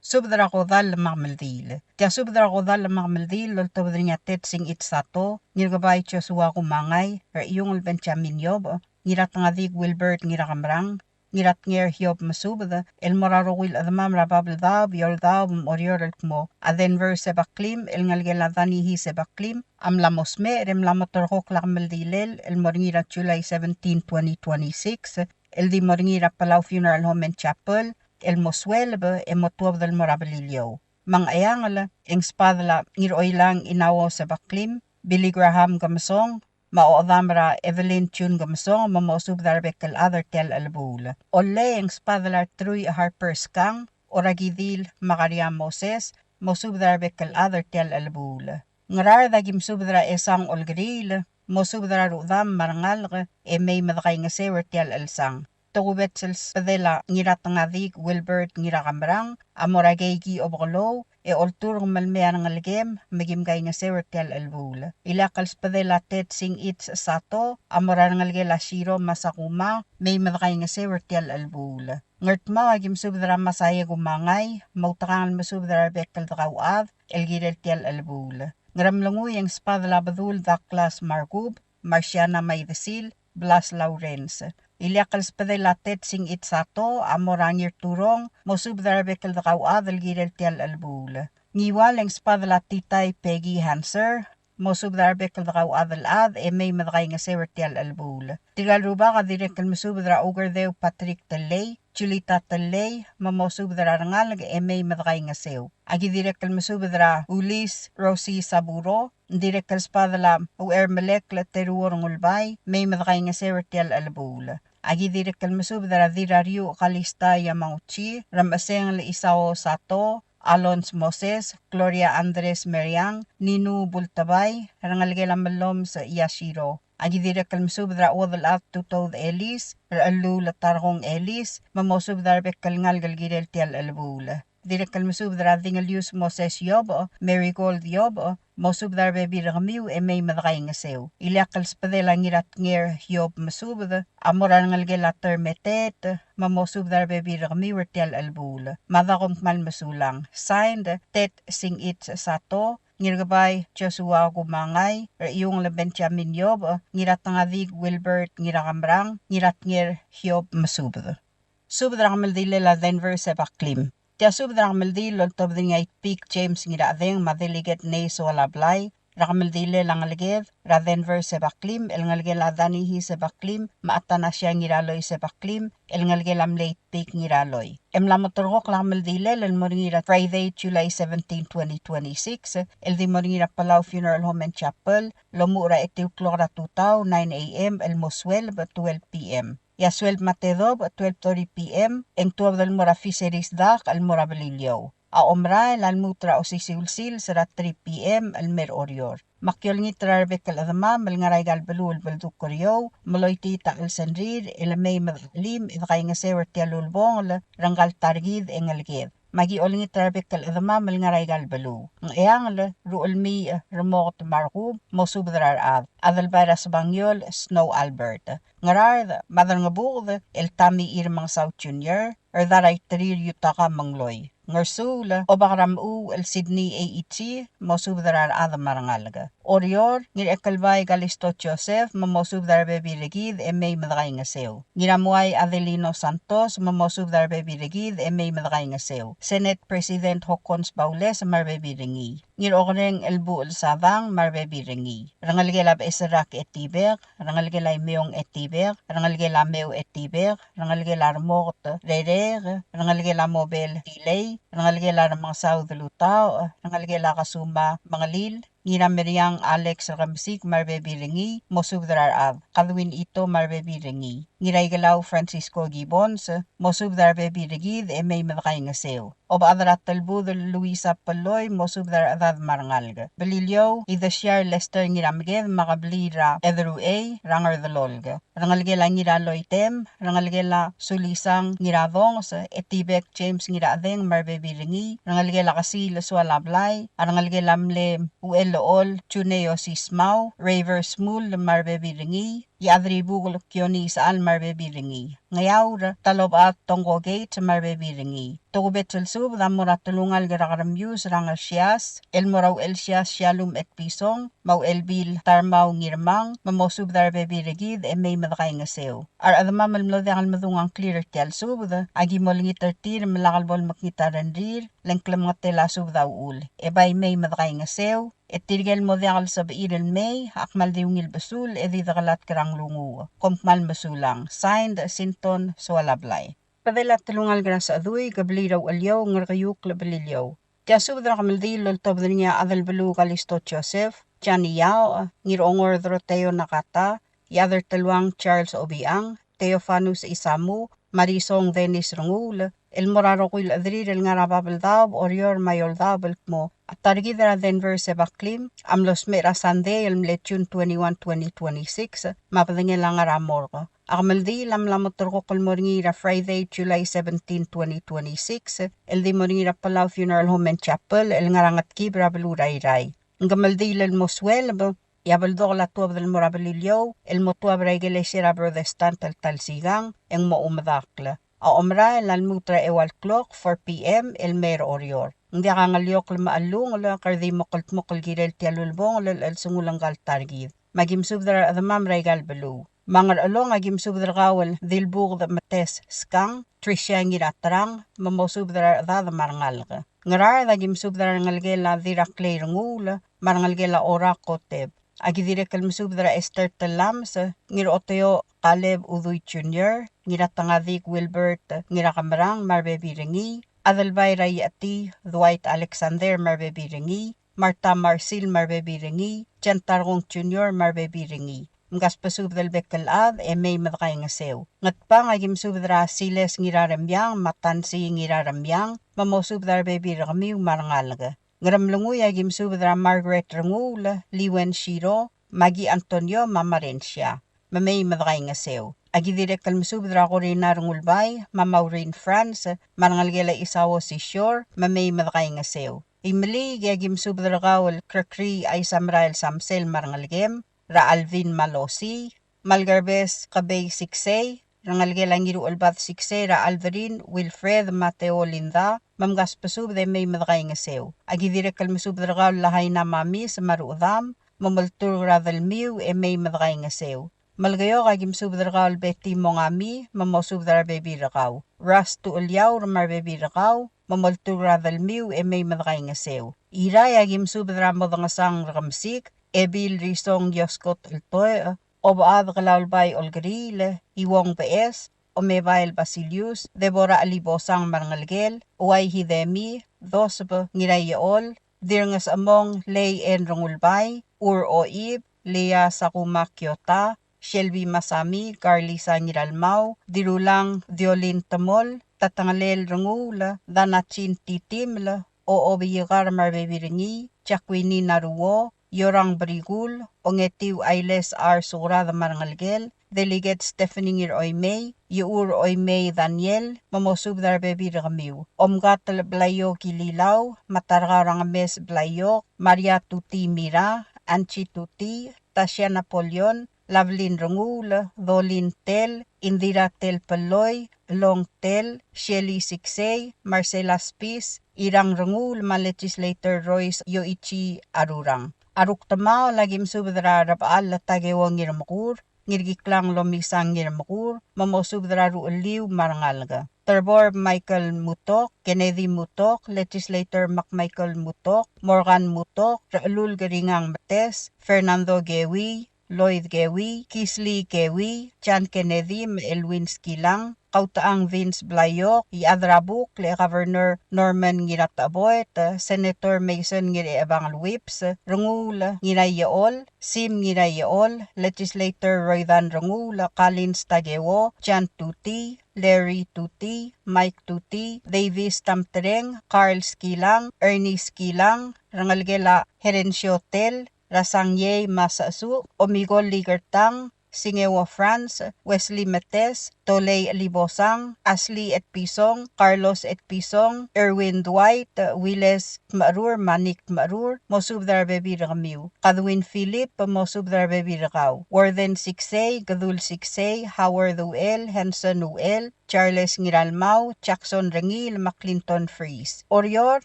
Subed er a kodall me a kemeldiil. Tia subed er a kodall me a kemeldiil el oltobed er ngii a Ted Singich Sato, Ngirkebai Joshua Kumangai, Rechiungel Benjamin Yobech, Ngiratngadik Wilbert Ngirakemrang, Ngiratnger Hiob Mesubed, el mo er a rokui el chedemam er a Babeldaob, Eouldaob, me a Oreor el kmo a Denver Sebaklim, el ngelekel a Danihi Sebaklim, a mla mo smecher, e mla mo terrekokl a kemeldilel el mo er ngii er a July seventeen, twenty twenty-six, el di mo er ngii er a Palau Funeral Home and Chapel, el mo sueleb e mo tuobed el mo er a Beliliou. Me a Ngcheangel, e ng sbadel a Ngiroilang Inao Sebaklim, Billy Graham Kemesong, me a ochedam er a Evelyn June Kemesong, me mosubed er a rebek el chad er tia el chelebuul. Ollei, e ng sbadel a Trui Harper Skang, Orakidil Makaria Moses, mosubed er a rebek el chad er tia el chelebuul. Ngaraard, aki mesubed er a Esang Olkeriil, mosubed er a rudam me a rengalek, e mei me dekaingeseu er tia el chelsang. Tokubets el sbedel a Ngiratngadik Wilbert Ngirakemrang a mo er a Keiki Obekelou, e olturk me le mei a rengelekem me kim kaingeseu er tia el chelebuul. Ileakl el sbedel a Ted Singich Sato a mo er a rengelekel a Shiro Masakuma, mei me dekaingeseu er tia el chelebuul. Ngardmau, aki mesubed er a Masae Kumangai, me a Utekangel, mesubed er a rebek el dekauchad el kirel tia el chelebuul. Ngeremlengui, e ng sbadel a Bedul Douglas Markub, Marciana Maidesil, Blas Lawrence. Ileakl el sbedel a Ted Singich Sato a mo er a Ngirturong, mosubed er a rebek el dekauchad el kirel tia el chelebuul. Ngiwal, e ng sbadel a Titai Peggy Hanser, mosubed er a rebek el dekauchad el chad e mei me dekaingeseu er tia el chelebuul. Tirka el rubak a dirrek el mesubed er a Ukerdeu Patrick Tellei, Julita Tellei, me mosubed er a rengalek e mei me dekaingeseu. Aki dirrek el mesubed er a Ulis Rosie Saburo, ng dirrek el sbadel a Uchermelekl Teruo Rengulbai, mei me dekaingeseu er tia el chelebuul. Aki dirrek el mesubed er a Dirrariuch Kalista Yamauchi, Remesengel Isao Sato, Alons Moses, Gloria Andres Meriang, Ninu Bultebai, rengelekel a Melloms Yashiro. Aki dirrek el mesubed er a Uodelchad Tutoud Elis, Rechelluul Tarkong Elis, me mosubed er a rebek el ngalek el kirel tia el chelebuul. Dirrek el mesubed er a Dingelius Moses Yobech, Marigold Yobech, mosubed er a rebebil er kemiu e mei me dekaingeseu. Ileakl el sbedel a Ngiratnger Hiob Mesubed a mo er a rengelekel a Termeteet, me mosubed er a rebebil er kemiu er tia el chelebuul. Me a da kom kmal mesulang. Signed, Ted Singich Sato, Ngirkebai Joshua Kumangai, Rechiungel Benjamin Yobech, Ngiratngadik Wilbert Ngirakemrang, Ngiratnger Hiob Mesubed. Subed er a kemeldilel a Denver Sebaklim. Tia subed er a kemeldiil el oltobed er ngii a Itpik James Ngirachedeng me a Delegate Nei Soalablai, er a kemeldilel a ngeleked er a Denver Sebaklim, el ngelekel a Danihi Sebaklim, me a Athanasia Ngiraloi Sebaklim, el ngelekel a mle Itpik Ngiraloi. E mla mo terrekokl a kemeldilel el mo er ngii er a Friday, July seventeen, twenty twenty-six, el di mo er ngii er a Palau Funeral Home and Chapel, el omuchel er a etiu el klok er a tutau, nine A M, el mo sueleb, twelve P M. E a sueleb me a tedobech, twelve thirty P M, e ng tuobed el mo er a Fisheries Dock el mo er a Beliliou. A omerael a lmuut er a osisiu el sils er a three P M el mei er a Oreor. Me aki olengit er a rebek el chedemam el ngar er aika el beluu el beldukl er eou, me loitii a chelsengrir, e le mei me dechelim e dekaingeseu er tia el ulebongel er ngka el ta er kid e ngeleked. Me aki olengit er a rebek el chedemam el ngar er aika el beluu. Ngcheangel, Ruchelmiich Remoket Markub, mosubed er a rechad. Adelbai er a Sebangiol, Snow Albert. Ngaraard, me a Derngebuked, el Tommy Irmengsau Junior, Rdaraiterir Yutaka Mengloi. Ngersuul, Obak er a Mechuu el Sydney A E G, mosubed er a rechad me a rengalek. Oreor, Ngirchekelbai Kalisto Joseph, me mosubed er a rebebil er kid e mei me dekaingeseu. Ngiramuai Adelino Santos, me mosubed er a rebebil er kid e mei me dekaingeseu. Senate President Hokkons Baules me a rebebil er ngii. Ngirokereng Elbuchel Sadang me a rebebil er ngii. Rengelekel a Becheserrak Etibek, rengelekel a Imeong Etibek, rengelekel a Meu Etibek, rengelekel a Remoket Rerek, rengelekel a Mobel Tilei, rengelekel a Remengesau Delutaoch, rengelekel a Kesuma Mengelil, Ngirameriang Alex Rekemesik me a rebebil er ngii, mosubed er a rechad. Kadwin Ito me a rebebil er ngii. Ngiraikelau Francisco Gibbons, mosubed er a rebebil er kid e mei me dekaingeseu. Obechad er a Telbudel Luisa Peloi, mosubed er a rechedad me a rengalek. Beliliou, Idesiar Lester Ngirameked me a kebliil er a Ederuchei er a Ngerdelolk. Rengelekel a Ngiraloitem, rengelekel a Sulisang Ngiradonges, Etibek James Ngirachedeng me a rebebil er ngii, rengelekel a Kesiil Sualablai, a rengelekel a mle Uchelechol Juneo Sismau, Raver Smul me a rebebil er ngii, Iechadribukel Kioni Isechal me a rebebil er ngii. Ngeaur, Talobechad Tongko Gates me a rebebil er ngii. Tokubets el subed a mo er a telungalek er a Keremius er a Ngersias, el mo er a Uchelsias Shallum Etpison, me a Uchelbil Tarmau Ngirmang, me mosubed er a rebebil er kid e mei me dekaingeseu. A rechedemam el mlo diak el medung a ngklir er tia el subed, a ki mo olengit er tir me lak el bo lemekngit a rengrir, le ng klemengetel a subed a uchul. E bai mei me dekaingeseu, e tirke el mo diak el sebechir el mei, a kmal di ungil besul, e di dekelatk er a nglunguuch. Kom kmal mesulang. Signed, Sinton Soalablai. Bedel a telungalek er a Sechedui, kebliil er a Ucheliou, Ngerkeiukl, Beliliou. Tia subed er a kemeldiil el oltobed er ngii a Adelbeluu Kalisto Joseph, Jani Yaoch, Ngirongor Doroteo Nakata, Iechad er Teluang Charles Obichang, Theofanus Isamu, me a Risong Dennis Renguul, el mo er a rokui el chederir el ngar er a Babeldaob, Oreor me a Eouldaob el kmo a ta er kid er a Denver Sebaklim a mlo smecher er a Sunday el mle June twenty-one, twenty twenty-six, me a bedengel a ngar er a morgue. A kemeldiil a mla mo terrekokl el mo er ngii er a Friday, July seventeen, twenty twenty-six, el di mo er ngii er a Palau Funeral Home and Chapel el ngar er a Ngetkib er a beluu er a Irrai. Ng kemeldiil el mo sueleb, e a beldokel a tuobed el mo er a Beliliou, el mo tuab er a ikelesia er a Protestant el ta el sikang, e ng mo omedakl. A omerael a lmuut er a eua el klok, four P M, el mei er Oreor. Ng diak a ngeliokl me a chelungel, e kede di mo kldmokl el kirel tia el ulebongel el chelsengul ngka el ta er kid. Me a ki mesubed er a rechedemam er aika el beluu. Me a Ngerchelong a ki mesubed er kau el Dilbuked Metes Skang, Tricia Ngiraterang, me mosubed er a rechedad me a rengalek. Ngaraard a ki mesubed er a rengelekel a Diraklei Renguul, me a rengelekel a Ora Koteb. A ki dirrek el mesubed er a Esther Telames, Ngiroteo Caleb Udui Junior, Ngiratengadik Wilbert Ngirakemerang me a rebebil er ngii, Adelbai er a Iecheti Dwight Alexander me a rebebil er ngii, Martha Marsil me a rebebil er ngii, Jan Tarkong Junior me a rebebil er ngii. Mkasbesubed el bek el chad e mei me dekaingeseu. Ngetbang a ki mesubed er a Siles Ngiraremiang me a Tansi Ngiraremiang, me mosubed er a rebebil er kemiu me a rengalek. Ngeremlengui a ki mesubed er a Margaret Renguul, Liwen Shiro, Maggie Antonio me a Marensia, me mei me dekaingeseu. A ki dirrek el mesubed er a Corina Rengulbai me a Maureen France, me a rengelekel a Isao Sisior, me mei me dekaingeseu. Imeliik a ki mesubed er kau el Krekrii Aisamerael Samsel me a rengelekem, er a Alvin me a Losi, me a Lekerbes Kebei Siksei, rengelekel a Ngiruchelbad Siksei er a Aldrin, Wilfred, Mateo, Linda, me mkasbesubed e mei me dekaingeseu. A ki dirrek el mesubed er kau el Lahaina Mamis me a ruchedam, me molturk er a delmiu e mei me dekaingeseu. Melekeok a ki mesubed er kau el Betty Mongami, me mosubed er a rebebil er kau. Ras Tucheliaur me a rebebil er kau, me molturk er a delmiu e mei me dekaingeseu. Irrai a ki mesubed er a Modengesang Rekemesik, Ebil Risong Yoskot Eltoech, Obechad Kelaulbai Olkeriil, Iuong Beches, Omebael Basilius, Deborah Alibosang me a rengelekel, Uai Hidemi, Doseb Ngiraiechol, Dirnges Emong Lei En Rengulbai, Ur Oib, Lea Sakuma Kiota, Shelby Masami, Carlisa Ngiralmau, Dirulang Diolin Temol, Tatengelel Renguul, Danachin Titiml, Ochob Iekar me a rebebil er ngii, Jacqueline Naruo, Yorang Brikul, Ongetiu Ailes R. Sukrad me a rengelekel, Delegate Stephanie Ngiroimei, Iechur Oimei Daniel, me mosubed er a rebebil er kemiu. Omkatel Blaiyok Ililau, me a Tarkau er a Ngemes Blaiyok, Maria Tuti Mira, Angie Tuti, Tasia Napoleon, Lavelin Renguul, Dolin Tell, Indira Tell Pelloi, Long Tell, Shelly Siksei, Marcela Spis, Irang Renguul, me a Legislator Royce Yoichi Arurang. A rukdemaol a ki mesubed er a Rebechall Takeo Ngirmekur, Ngirkiklang Lomisang Ngirmekur, me mosubed er a ruchelliu me a rengalek. Terbor Michael Mutok, Kennedy Mutok, Legislator McMichael Mutok, Morgan Mutok, Rechelulk Ringang Metes, Fernando Kewii, Lloyd Kewii, Kisley Kewii, John Kennedy, me a Elwin Skilang, Kautechang Vince Blaiok, Iechad er a Buk, le Governor Norman Ngiratecheboet, Senator Mason Ngirchechebangel Whipps, Renguul Ngiraiechol, Sim Ngiraiechol, Legislator Roydan Renguul, Collins Takeo, John Tuti, Larry Tuti, Mike Tuti, Davis Tamtreng, Carl Skilang, Ernie Skilang, rengelekel a Herencio Tell, Rasang Yei me a Sechesuk, Omigol Likertang, Singeo Franz, Wesley Metes, Tolei Libosang, Ashley Etpison, Carlos Etpison, Erwin Dwight, Wiles Tmerur, me a Nick Tmerur, mosubed er a rebebil er kemiu. Kadwin Philip, mosubed er a rebebil er kau. Warden Siksei, Kedul Siksei, Howard Uchel, Hanson Uchel, Charles Ngiralmau, Jackson Rengiil, me a Clinton Freeze. Oreor,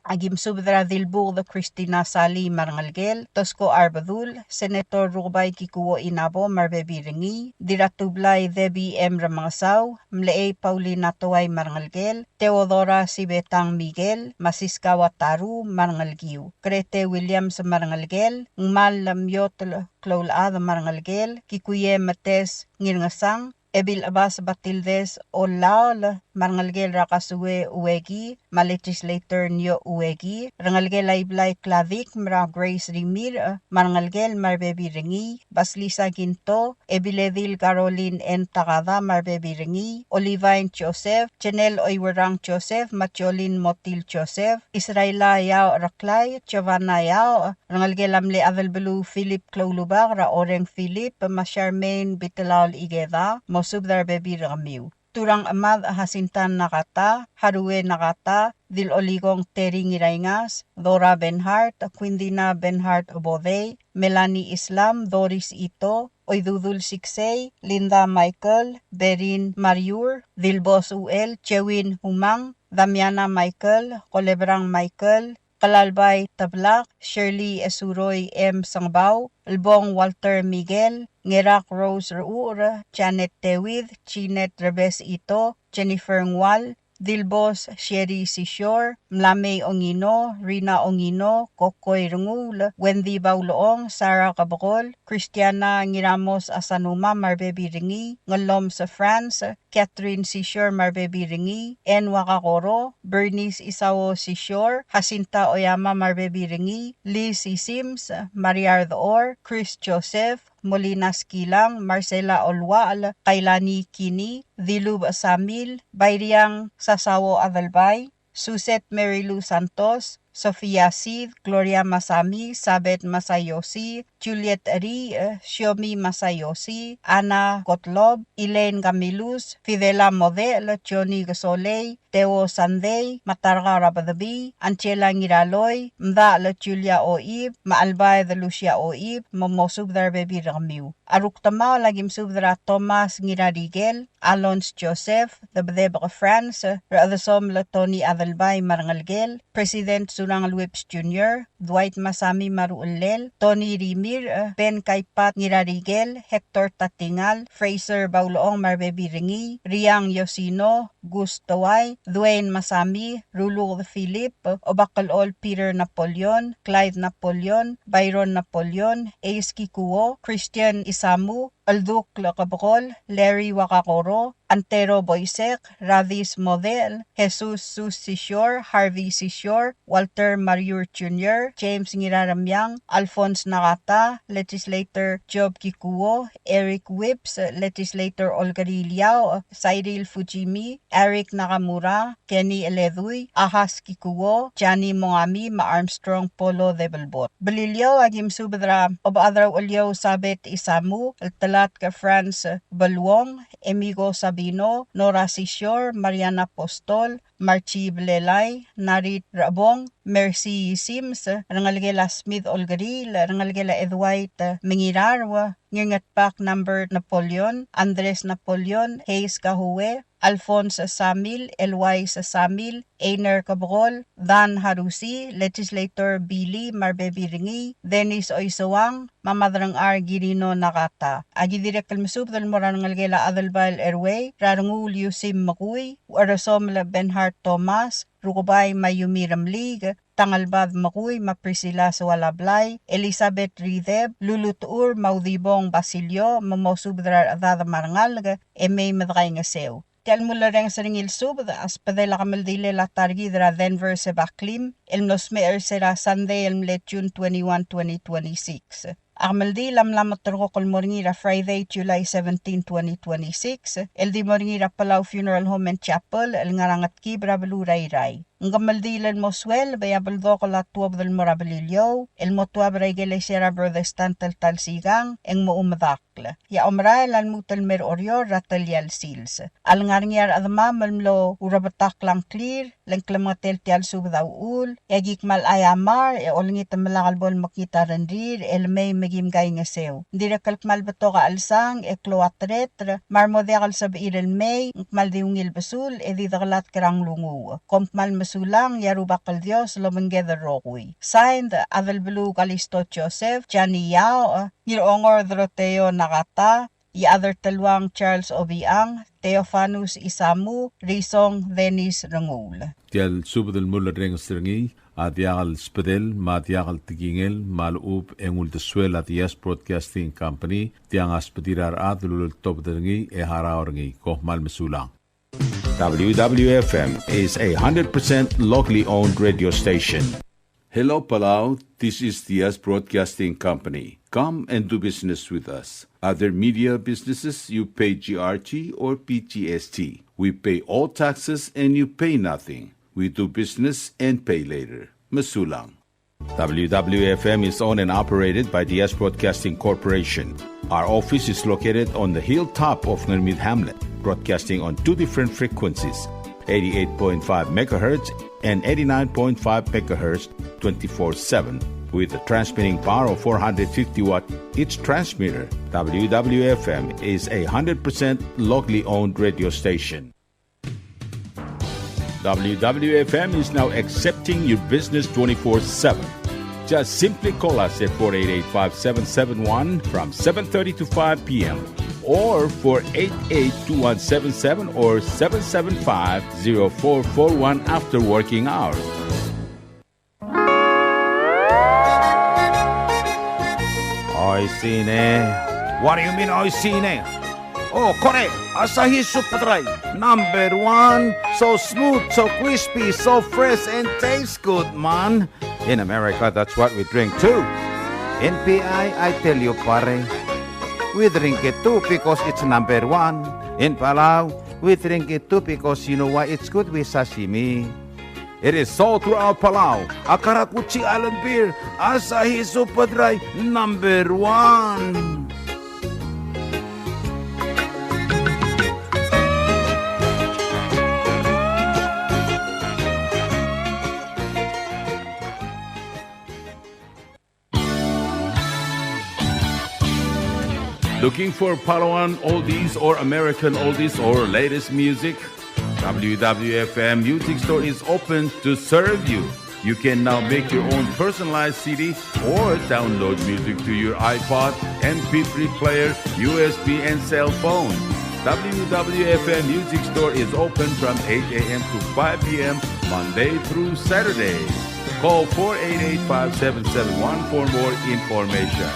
a ki mesubed er a Dilbuked Christina Salii me a rengelekel, Tosko Arbedul, Senator Rukebai Kikuo Inabo me a rebebil er ngii, Dirratublai Debbie M. Remengesau, Mlechei Paulina Toai me a rengelekel, Theodora Sibetang Miguel, me a Siska Wataru me a rengelekiu, Grete Williams me a rengelekel, Ngmal Miotl Kloulechad me a rengelekel, Kikuie Metes Ngirngesang, Ebil Chebas Batildes Ollaol me a rengelekel er a Kasue Ueki, me a Legislator Nio Ueki, rengelekel a Iblai Kladik me a Grace Rimirch, me a rengelekel me a rebebil er ngii, Basilisa Kinto, Ebiledil Caroline N. Takada me a rebebil er ngii, Olivine Joseph, Jenel Oiwerang Joseph, me a Jolin Motil Joseph, Israela Yao Reklai, Giovanna Yao, rengelekel a mle Adelbeluu Philip Kloulubak, er a Oreng Philip, me a Charmaine Bitelaol Ikeda, mosubed er a rebebil er kemiu. Turang Chemad Jacinta Nakata, Harue Nakata, Dil Olikong Terry Ngiraingas, Dora Benhart, Quindina Benhart Obodei, Melanie Islam, Doris Ito, Oidudul Siksei, Linda Michael, Berin Mariur, Dilbos Uchel, Chewin Humang, Damiana Michael, Kolebrang Michael, Kelalbai Teblak, Shirley Esuroi M. Sengebau, Elbong Walter Miguel, Ngerak Rose Rechucher, Janet David, Jeanette Rebes Ito, Jennifer Ngual, Dilbos Sherry Sisior, Mlamei Ongino, Rina Ongino, Kokoi Renguul, Wendy Baulechong, Sarah Kebekol, Christiana Ngiramos Asanuma me a rebebil er ngii, Ngellomes France, Catherine Sisior me a rebebil er ngii, Anne Wakakoro, Bernice Isao Sisior, Jacinta Oyama me a rebebil er ngii, Liz Isims, Maria Ardechor, Chris Joseph, Molina Skilang, Marcela Oluachel, Kailani Kini, Dilubech Samil, Bairiang Sasao Adelbai, Suzette Mary Lou Santos, Sofia Sid, Gloria Masami, Sabeth Masayoshi, Juliet Ri, Shiomi Masayoshi, Anna Gottlob, Elaine Camillus, Fidela Modechel, Johnny Kesolei, Theo Sandei, Matarga Rabedebii, Angela Ngiraloi, Mdachel Julia Oib, me a Albaed Lucia Oib, me mosubed er a rebebil er kemiu. A rukdemaol a ki mesubed er a Thomas Ngirarikel, Alons Joseph, Debedebek France, Rechedesomel Tony Adelbai me a rengelekel, President Surangel Whipps Junior, Dwight Masami me a ruchellel, Tony Rimirch, Ben Kaipat Ngirarikel, Hector Tatingal, Fraser Baulechong me a rebebil er ngii, Riang Yosino, Gus Towai, Dwayne Masami, Ruluked Philip, Obakelchol Peter Napoleon, Clyde Napoleon, Byron Napoleon, Ace Kikuo, Christian Isamu, Eldukl Kebekol, Larry Wakakoro, Antero Boisek, Radis Model, Jesus Sus Sisior, Harvey Sisior, Walter Mariur Junior, James Ngiraremiang, Alphonse Nakata, Legislator Job Kikuo, Eric Whipps, Legislator Olkeriil Yao, Cyril Fujimi, Eric Nakamura, Kenny Eledui, Ahas Kikuo, Jani Mongami, me a Armstrong Polo Debelbot. Beliliou, a ki mesubed er a Obechad er a Ucheliou Sabet Isamu, el Telatk Franz Beluong, Emigo Sabino, Nora Sisior, Mariana Apostol, Marchi Blelai, Narit Rebong, Mercy Sims, rengelekel a Smith Olkeriil, rengelekel a Edwait Mengirarua, Ngengetbak Number Napoleon, Andres Napoleon, Hayes Kahue, Alphonse Samil, Elwais Samil, Einer Kebekol, Dan Harusi, Legislator Billy Marbebi Rengi, Dennis Oisouang, me a Maderengchar Girino Nakata. A ki dirrek el mesubed el mo er a rengelekel a Adelbai el Erwei, er a Renguul Yusim Mekui, Ucheresomel Benhard Thomas, Rukebai Mayumi Remeliik, Tangelbad Mekui, me a Priscilla Soalablai, Elizabeth Rideb, Lulu Techur, me a Udibong Basilio, me mosubed er a rechedad me a rengalek, e mei me dekaingeseu. Tia el mulerrenges er ngii el subed a sbedel a kemeldilel a ta er kid er a Denver Sebaklim, el mlo smecher er se er a Sunday el mle June twenty-one, twenty twenty-six. A kemeldiil a mla meterkokl el mo er ngii er a Friday, July seventeen, twenty twenty-six, el di mo er ngii er a Palau Funeral Home and Chapel, el ngar er a Ngetkib er a beluu er a Irrai. Ng kemeldiil el mo sueleb e a beldokl a tuobed el mo er a Beliliou, el mo tuab er a ikelesia er a Protestant el ta el sikang, e ng mo medakl. E a omerael a lmuut el mei er Oreor er a telia el sils. A lengar er ngii a rechedemam el mlo urebetakl a ngklir, le ng klemengetel tia el subed a uchul, e aki kmal aiamar, e olengit me lak el bo lemekngit a rengrir, el mei me kim kaingeseu. Ng dirrek el kmal betok a chelsang, e klou a tereter, me a re mo diak el sebechir el mei, ng kmal di ungil besul, e di dekelatk er a nglunguuch. Kom kmal mesulang, e a Rubak el Dios lobengked el rokui. Signed, Adelbeluu Kalisto Joseph, Jani Yaoch, Ngirongor Doroteo Nakata, Iechad er Teluang Charles Obichang, Theofanus Isamu, Risong Dennis Renguul. Tia el subed el mulerrenges er ngii a diak el sbedel me a diak el tekingel me a lechub e ng uldesuel a Diaz Broadcasting Company, tiang a sbedir a rechad el uleltobed er ngii e harau er ngii. Kom kmal mesulang. W W F M is a hundred percent locally owned radio station. Hello, Palau. This is Diaz Broadcasting Company. Come and do business with us. Other media businesses, you pay G R T or P G S T. We pay all taxes and you pay nothing. We do business and pay later. Mesulang. W W F M is owned and operated by Diaz Broadcasting Corporation. Our office is located on the hilltop of Ngermid Hamlet, broadcasting on two different frequencies, eighty-eight point five megahertz and eighty-nine point five megahertz, twenty-four seven, with a transmitting power of four hundred fifty watt each transmitter. W W F M is a hundred percent locally owned radio station. W W F M is now accepting your business twenty-four seven. Just simply call us at four eight eight, five seven seven one from seven thirty to five p.m., or four eight eight, two one seven seven or seven seven five, zero four four one after working hours. Oishii ne. What do you mean, oishii ne? Oh, kore, Asahi Super Dry, number one. So smooth, so crispy, so fresh, and tastes good, man. In America, that's what we drink too. In P I, I tell you, pare, we drink it too because it's number one. In Palau, we drink it too because you know why? It's good with sashimi. It is sold throughout Palau. A karakuchi island beer, Asahi Super Dry, number one. Looking for Palauan oldies or American oldies or latest music? W W F M Music Store is open to serve you. You can now make your own personalized C D or download music to your iPod, M P three player, U S B, and cell phone. W W F M Music Store is open from eight a.m. to five p.m., Monday through Saturday. Call four eight eight, five seven seven one for more information.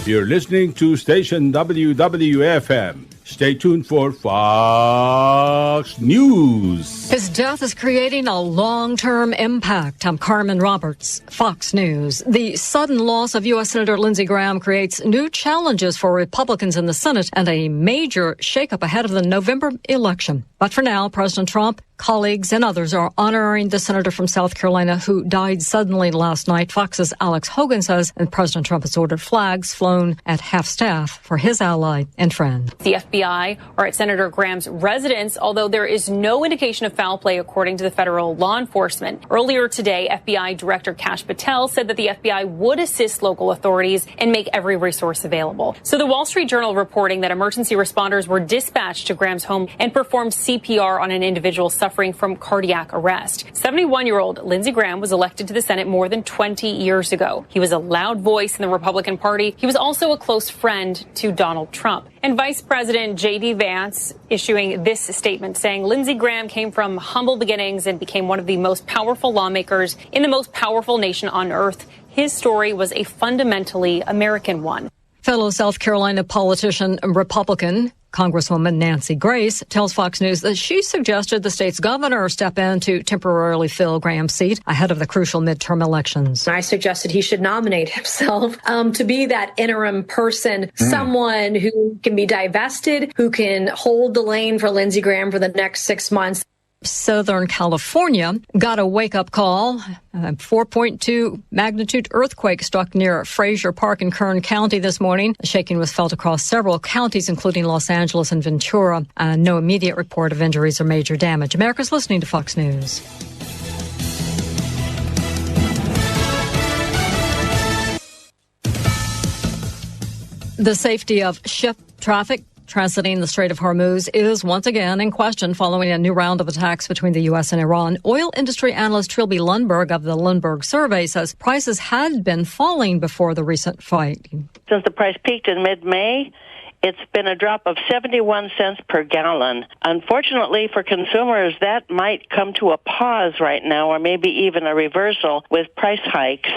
You're listening to station W W F M. Stay tuned for Fox News. His Death is creating a long-term impact. I'm Carmen Roberts, Fox News. The sudden loss of U S Senator Lindsey Graham creates new challenges for Republicans in the Senate and a major shakeup ahead of the November election. But for now, President Trump, colleagues, and others are honoring the senator from South Carolina who died suddenly last night. Fox's Alex Hogan says, and President Trump has ordered flags flown at half-staff for his ally and friend. The F B I are at Senator Graham's residence, although there is no indication of foul play, according to the federal law enforcement. Earlier today, F B I Director Kash Patel said that the F B I would assist local authorities and make every resource available. So the Wall Street Journal reporting that emergency responders were dispatched to Graham's home and performed C P R on an individual suffering from cardiac arrest. Seventy-one-year-old Lindsey Graham was elected to the Senate more than twenty years ago. He was a loud voice in the Republican Party. He was also a close friend to Donald Trump. And Vice President J D Vance issuing this statement, saying Lindsey Graham came from humble beginnings and became one of the most powerful lawmakers in the most powerful nation on earth. His story was a fundamentally American one. Fellow South Carolina politician and Republican Congresswoman Nancy Grace tells Fox News that she suggested the state's governor step in to temporarily fill Graham's seat ahead of the crucial midterm elections. I suggested he should nominate himself, um, to be that interim person, someone who can be divested, who can hold the lane for Lindsey Graham for the next six months. Southern California got a wake-up call. A four point two magnitude earthquake struck near Frazier Park in Kern County this morning. The shaking was felt across several counties, including Los Angeles and Ventura. Uh, no immediate report of injuries or major damage. America's listening to Fox News. The safety of ship traffic transiting the Strait of Hormuz is once again in question following a new round of attacks between the U S and Iran. Oil industry analyst Trilby Lundberg of the Lundberg Survey says prices had been falling before the recent fighting. Since the price peaked in mid-May, it's been a drop of seventy-one cents per gallon. Unfortunately for consumers, that might come to a pause right now, or maybe even a reversal with price hikes.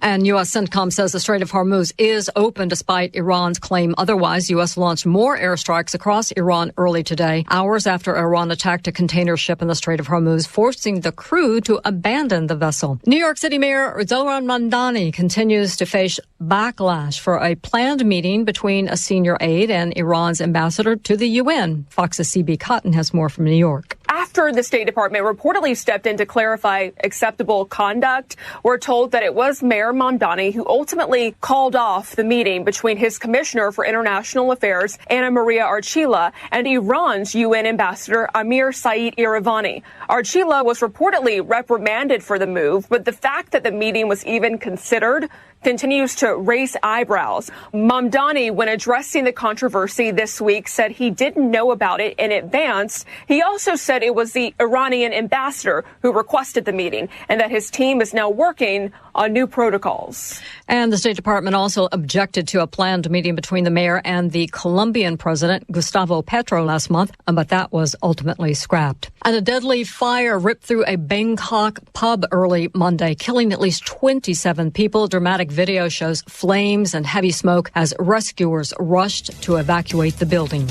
And U S CENTCOM says the Strait of Hormuz is open despite Iran's claim otherwise. U S launched more airstrikes across Iran early today, hours after Iran attacked a container ship in the Strait of Hormuz, forcing the crew to abandon the vessel. New York City Mayor Zohran Mamdani continues to face backlash for a planned meeting between a senior aide and Iran's ambassador to the U N. Fox's C B Cotton has more from New York. After the State Department reportedly stepped in to clarify acceptable conduct, we're told that it was Mayor Mamdani who ultimately called off the meeting between his Commissioner for International Affairs, Anna Maria Archila, and Iran's U N Ambassador Amir Saeed Iravani. Archila was reportedly reprimanded for the move, but the fact that the meeting was even considered continues to raise eyebrows. Mamdani, when addressing the controversy this week, said he didn't know about it in advance. He also said it was the Iranian ambassador who requested the meeting and that his team is now working on new protocols. And the State Department also objected to a planned meeting between the mayor and the Colombian President Gustavo Petro last month, but that was ultimately scrapped. And a deadly fire ripped through a Bangkok pub early Monday, killing at least twenty-seven people. Dramatic video shows flames and heavy smoke as rescuers rushed to evacuate the building.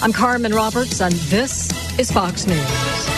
I'm Carmen Roberts, and this is Fox News.